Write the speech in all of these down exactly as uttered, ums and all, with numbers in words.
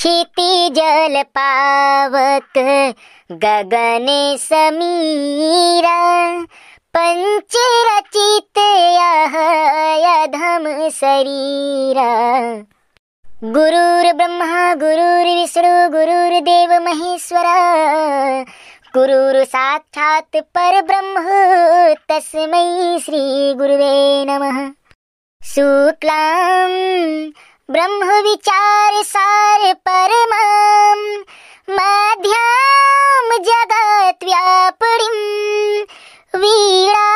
क्षिति जल पावक गगन समीरा, पंच रचित यह अधम शरीरा। गुरुर्ब्रह्मा गुरुर्विष्णु गुरुर्देव महेश्वरा, गुरुर् साक्षात् परब्रह्म तस्मै श्री गुरुवे नमः। शुक्लां ब्रह्म विचार सार परमां मध्यां जगत व्यापणीं वीणा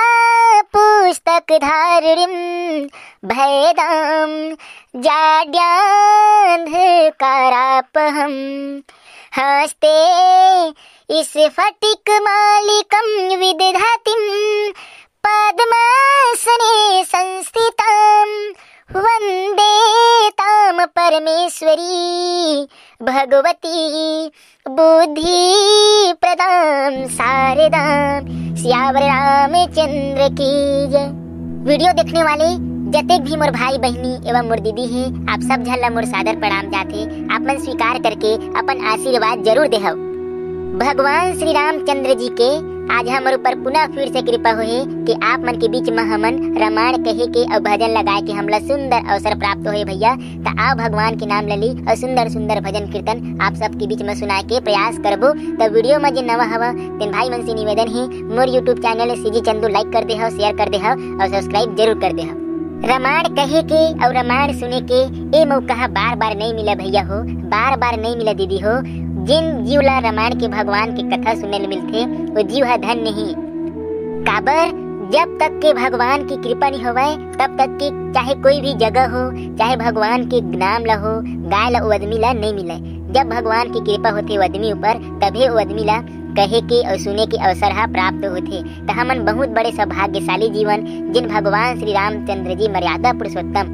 पुस्तक धारिणीं भयदां जाड्यान्धकारापहम्। हस्ते स्फटिकमालिकं विदधतीं पद्मासने संस्थितां वन्दे तां परमेश्वरी भगवती बुद्धि प्रदां शारदां। सियावर रामचंद्र की जय। वीडियो देखने वाले जतेक भी मोर भाई बहिनी एवं मोर दीदी हे, आप सब झन ला मोर सादर प्रणाम जाथे। आप मन स्वीकार करके अपन आशीर्वाद जरूर देहव। भगवान श्री रामचंद्र जी के आज हमर ऊपर पुनः फिर से कृपा होहे कि आप मन के बीच म हमन रामायण कहे के अउ भजन लगाए के हमला सुंदर अवसर प्राप्त होहे भैया। त आओ भगवान के नाम लली अउ सुंदर सुंदर भजन कीर्तन आप सबके बीच म सुनाए के प्रयास करबो। त वीडियो म जे नवा हवा तेन भाई मन से निवेदन हे, मोर YouTube channel CG Chandu like कर देहव, share कर देहव अउ subscribe जरूर कर देहव। रामायण कहे के अउ रामायण सुने के ए मौका ह बार बार नहीं मिला भैया हो, बार बार नहीं मिला दीदी हो। जिन जीव ला रामायण के भगवान के कथा सुने ल मिलथे, वो जीव ह धन्य ही। काबर, जब तक के भगवान की कृपा नहीं होवय, तब तक के चाहे कोई भी जगह हो, चाहे भगवान के नाम ला हो, गाय ला, वो आदमी ला नहीं मिले। जब भगवान की कृपा होथे वो आदमी ऊपर, तभे वो आदमी ला कहे के अउ सुने के अवसर ह प्राप्त होथे। त हमन बहुत बड़े सौभाग्यशाली जीवन, जिन भगवान श्री रामचंद्र जी मर्यादा पुरुषोत्तम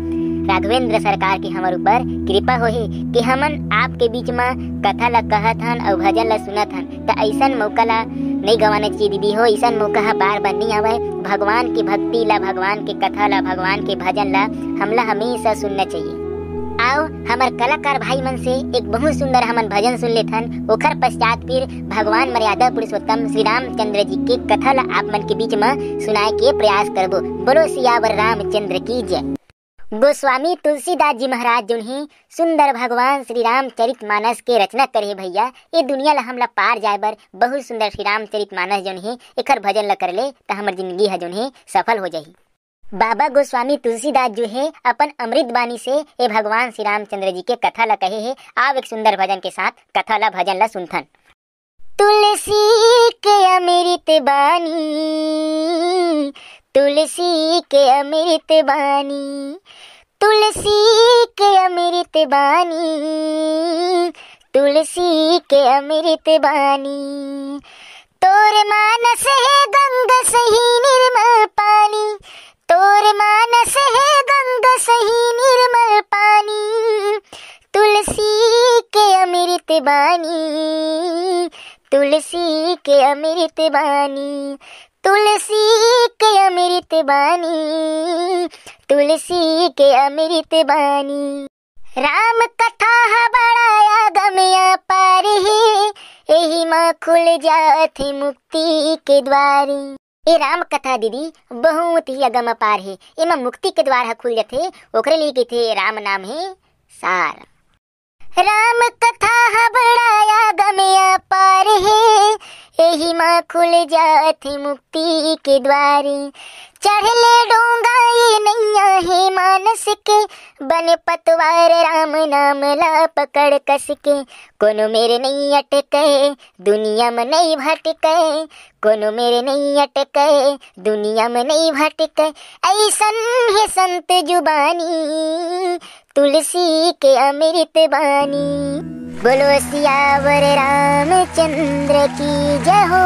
राघवेंद्र सरकार के हमर ऊपर कृपा होहे कि हमन आपके बीच म कथा ला कहत हन अउ भजन ला सुनत हन। त अइसन मौका ला नहीं गंवाना चाहिए दीदी हो, अइसन मौका ह बार बार नहीं आवय। भगवान के भक्ति ला, भगवान के कथा ला, भगवान के भजन ला हमला हमेशा सुनना चाहिए। आओ, हमर कलाकार भाई मन से एक बहुत सुंदर हमन भजन सुन लेथन, ओखर पश्चात फिर भगवान मर्यादा पुरुषोत्तम श्री रामचंद्र जी के कथा ला आप मन के बीच म सुनाए के प्रयास करबो। बोलो सियावर रामचंद्र की जय। गोस्वामी तुलसीदास जी महाराज जोन हे सुंदर भगवान श्री रामचरित मानस के रचना करे हे भैया। ये दुनिया ला हमला पार जाए बर बहुत सुंदर श्री रामचरित मानस जोन हे, एखर भजन ला कर ले त हमर जिंदगी ह जोन हे सफल हो जाही। बाबा गोस्वामी तुलसीदास जो हे अपन अमृत बानी से ए भगवान श्री रामचंद्र जी के कथा ला कहे हे। आव एक सुंदर भजन के साथ कथा ला, भजन ला सुनथन। तुलसी के अमृत बानी, तुलसी के अमृत बानी, तुलसी के अमृत बानी, तुलसी के अमृत बानी। तोर मानस हे गंगा सही निर्मल पानी, तोर मानस हे गंगा सही निर्मल पानी। तुलसी के अमृत बानी, तुलसी के अमृत बानी, तुलसी के अमृत बानी, तुलसी के अमृत बानी। राम कथा ह बड़ा अगम अपार हे, एही म खुल जाथे मुक्ति के द्वार। ए राम कथा दीदी बहुत ही अगम अपार हे, एमा मुक्ति के द्वार ह खुल जाथे, ओकरे लिए कहिथे राम नाम हे सार। राम कथा ह बड़ा अगम अपार हे, एही म खुल जाथे मुक्ति के द्वार। चढ़ले डोंगा ये नैया हे मानस के, बन पतवार राम नाम ला पकड़ कस के। कोनो मेर नइ अटके, दुनिया म नइ भटके, कोनो मेर नइ अटके, दुनिया म नइ भटके। अइसन हे संत जुबानी, तुलसी के अमृत बानी। बोलो सियावर रामचंद्र की जय हो।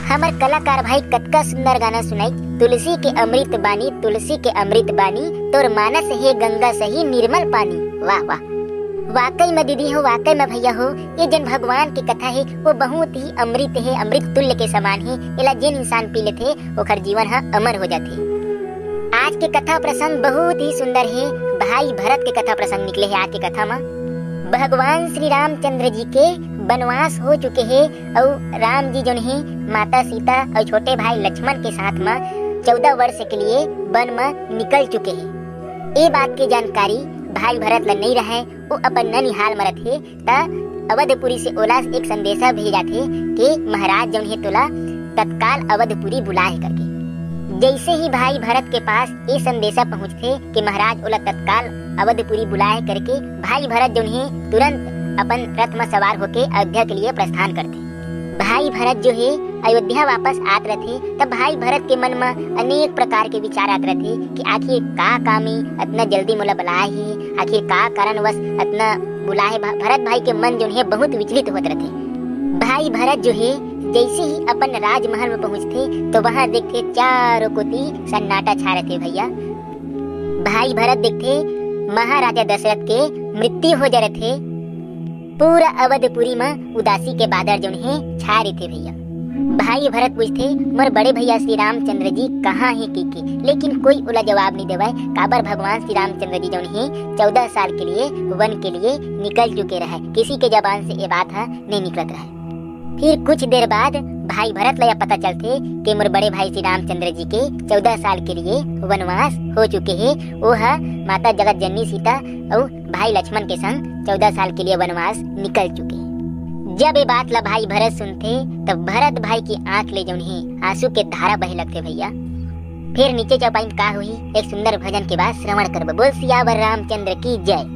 हमर कलाकार भाई कतका सुंदर गाना सुनाई, तुलसी के अमृत बानी, तुलसी के अमृत बानी, तोर मानस हे गंगा सही निर्मल पानी। वाह, वाह। वाकई में दीदी हो, वाकई में भैया हो, ये जन भगवान के कथा हे, वो बहुत ही अमृत हे, अमृत तुल्य के समान हे। एला जेन इंसान पी लेथे, ओखर जीवन ह अमर हो जाथे। आज के कथा प्रसंग बहुत ही सुंदर हे। भाई भरत के कथा प्रसंग निकले हे आज के कथा म। भगवान श्री रामचंद्र जी के बनवास हो चुके हे अउ राम जी जोन हे माता सीता अउ छोटे भाई लक्ष्मण के साथ म चौदह वर्ष के लिए वन म निकल चुके हे। ए बात के जानकारी भाई भरत ल नइ रहय। वो अपन ननिहाल म रथे, त अवधपुरी से ओला एक संदेशा भेजाथे कि महाराज जौन हे तोला तत्काल अवधपुरी बुलाए हे करके। जैसे ही भाई भरत के पास ये संदेशा पहुंचथे कि महाराज ओला तत्काल अवधपुरी बुलाए हे करके, भाई भरत जौन हे तुरंत अपन रथ म सवार होके अयोध्या के लिए प्रस्थान करथे। भाई भरत जो हे अयोध्या वापस आत रथे, तब भाई भरत के मन म अनेक प्रकार के विचार आत रथे कि आखिर का काम ए अतना जल्दी मोला बुलाए हे, आखिर का कारणवश अतना बुलाए हे। भा-, भरत भाई के मन जो हे बहुत विचलित होत रथे। भाई भरत जो हे जैसे ही अपन राजमहल में पहुंचथे तो वहां देखथे चारों कोती सन्नाटा छा रथे भैया। भाई भरत देखथे महाराजा दशरथ के मृत्यु हो जा रथे। पूरा अवधपुरी म उदासी के बादर जौन हे छा रहिथे भैया। भाई भरत पूछथे, "मोर बड़े भैया श्री रामचंद्र जी कहाँ हे?" कहिके, लेकिन कोई ओला जवाब नहीं देवय, काबर भगवान श्री रामचंद्र जी जौन हे चौदह साल के लिए वन के लिए निकल चुके रहय। किसी के जबान से ये बात ह नहीं निकलत रहय। फिर कुछ देर बाद भाई भरत ला यह पता चलथे कि मोर बड़े भाई श्री रामचंद्र जी के चौदह साल के लिए वनवास हो चुके हे। वो ह माता जगत जननी सीता अउ भाई लक्ष्मण के संग चौदह साल के लिए वनवास निकल चुके हे। जब ये बात ला भाई भरत सुनथे, तब भरत भाई की आंख ले जौन हे आंसू के धारा बहे लगथे भैया। फिर नीचे चौपाई में का होही, एक सुंदर भजन के बाद श्रवण करबो। बोल सियावर रामचंद्र की जय।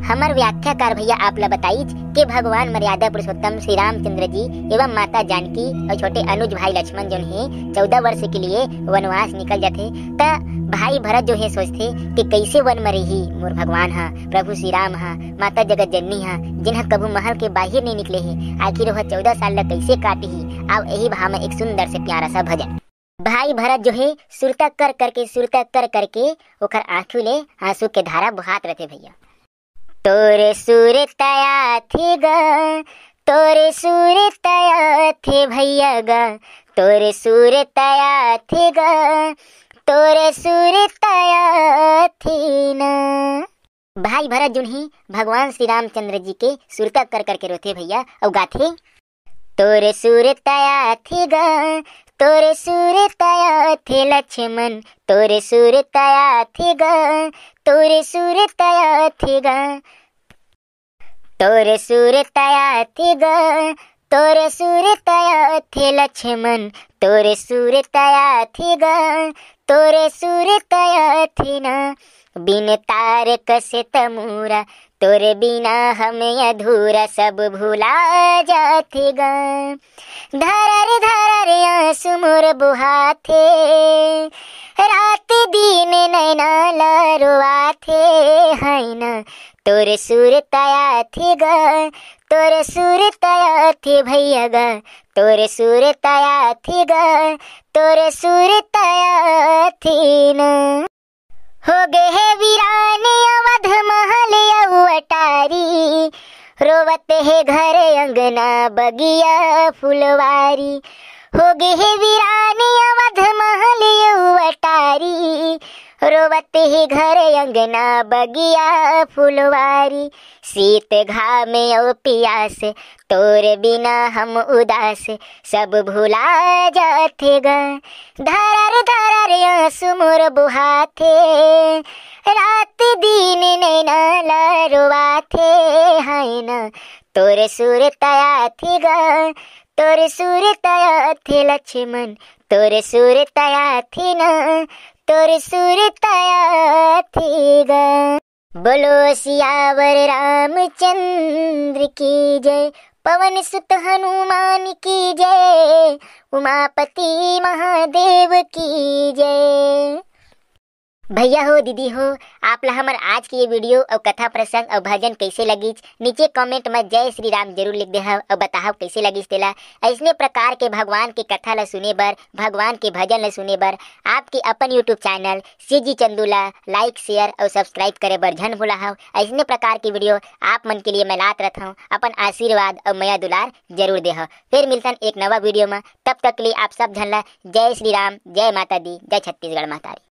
हमर व्याख्याकार भैया आप ला बताइच के भगवान मर्यादा पुरुषोत्तम श्री रामचंद्र जी एवं माता जानकी और छोटे अनुज भाई लक्ष्मण जौन हे चौदह वर्ष के लिए वनवास निकल जाथे, त भाई भरत जो हे सोचथे कि कैसे वन में रही मोर भगवान हा, प्रभु श्री राम हा, माता जगत जननी हा, जिन्हा कभू महल के बाहर नहीं निकले हे, आखिर वह चौदह साल ला कैसे काटही। आओ यही भाव में एक सुंदर से प्यारा सा भजन। भाई भरत जो हे सुरता कर करके, सुरता कर करके ओखर आंखी ले आंसू के धारा बहात रथे भैया। तोर सुरता आथे गा, तोर सुरता आथे भैया गा, तोर सुरता आथे गा, तोर सुरता आथे ना। भाई भरत जौन हे भगवान श्री रामचंद्र जी के सुरता कर करके रोथे भैया, अउ गाथे, तोर सुरता आथे गा, तोर सुरता आथे लक्ष्मण, तोर सुरता आथे गा, तोर सुरता आथे गा, तोर सुरता आथे गा, तोर सुरता आथे लक्ष्मण, तोर सुरता आथे गा, तोर सुरता आथे ना। बिन तारक से तमूरा तोर बिना हम अधूरा, सब भुला जाथे गा। धरर धरर आंसू मोर बुहाथे, रात दिन नैना ला रोवाथे, है ना। तोर सुरता आथे गा, तोर सुरता आथे भैया गा, तोर सुरता आथे गा, तोर सुरता आथे ना। हो गे हे वीरान अवध महल अउ अटारी, रोवत हे घर अंगना बगिया फुलवारी। हो गे हे वीरान अवध महल अउ अटारी, रोवत हे घर अंगना बगिया फुलवारी। शीत घाम अउ पियास तोर बिना हम उदास, सब भुला जाथे गा। धरर धरर आंसू मोर बुहाथे, रात दिन नैना ला रोवाथे, है ना। तोर सुरता आथे गा, तोर सुरता आथे लक्ष्मण, तोर सुरता आथे ना, तोर सुरता आथे गा। बोलो सियावर रामचंद्र की जय, पवन सुत हनुमान की जय, उमापति महादेव की जय। भैया हो, दीदी हो, आप ला हमर आज के ये वीडियो अउ कथा प्रसंग अउ भजन कैसे लगिस, नीचे कमेंट में जय श्री राम जरूर लिख देहव अउ बताहव कैसे लगिस तेला। ऐसने प्रकार के भगवान के कथा ला सुने बर, भगवान के भजन ला सुने बर आपके अपन YouTube चैनल सीजी चंदू ला लाइक, शेयर अउ सब्सक्राइब करे बर झन भुलाहव। ऐसने प्रकार के वीडियो आप मन के लिए मैं लात रहत हूँ। अपन आशीर्वाद अउ मया दुलार जरूर देहव। फिर मिलतन एक नवा वीडियो में, तब तक के लिए आप सब झन ला जय श्री राम, जय माता दी, जय छत्तीसगढ़ महतारी।